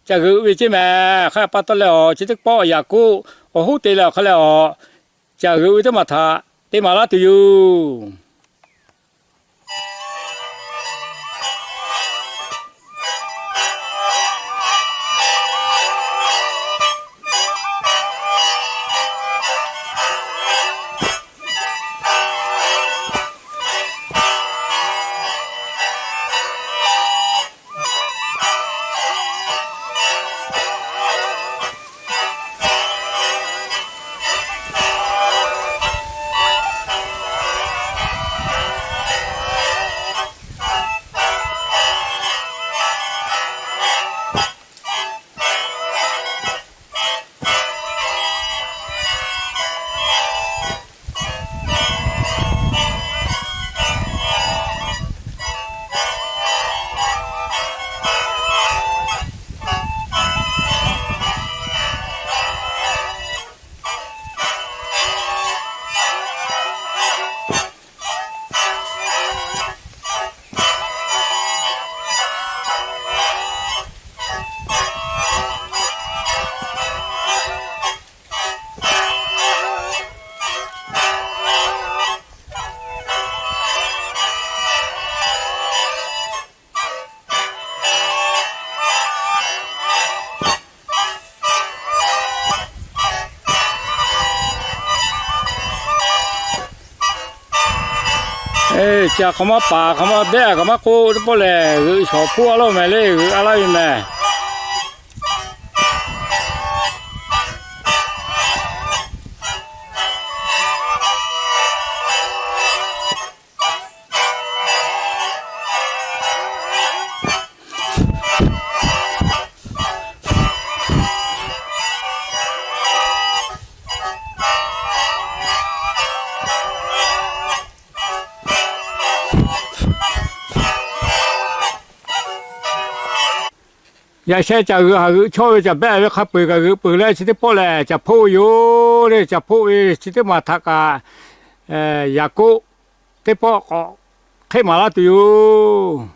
ca g'euꞈ ve ceˇ mehˍ. Hk'e pa taw leh awˬ chi teˇ pawˆ Yaˍkoˆ awˬ hoˉ te leh awˬ hk'aˇ leh awˬ ca g'euꞈ ve teˇ maˬ htaꞈ te maˍ laˇ tuˬ yoˬ. Ca hk'aˬ maˇ paˍ hk'aˬ maˇ dehˆ kaꞈ maˇ k'oˆ teˇ pawˆ lehˬ, g'euꞈ shawˍ hpoˆ a laˇ mehˍ le, g'euꞈ a laˇ ve mehˍ. Yaꞈ sheh caˬ g'euꞈ haˍ g'euꞈ chawˇ ve caˬ behˆ ve hk'a peu-eˬ kaꞈ g'euꞈ peuˬ leh chi teˇ pawˆ lehˬ, caˬ hpoˆ ve yoˬ le. Caˬ hpoˆ ve chi teˇ maˬ htaꞈ kaꞈ Yaˍkoˆ teˇ pawˆ k'awꞈ hk'eˆ maˍ laˇ tuˬ yoˬ.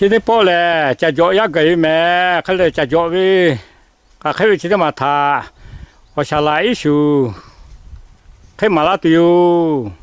Chi teˇ pawˆ lehˬ, caˬ jawꞈ yaˇ gaˬ ve mehˍ. Hk'e leh caˬ jawꞈ ve k'aˬ hk'e ve chi teˇ maˬ htaꞈ awˬ shaˍ laꞈ iˉ shuˍ Hk'e maˍ laˇ tuˬ yoˬ.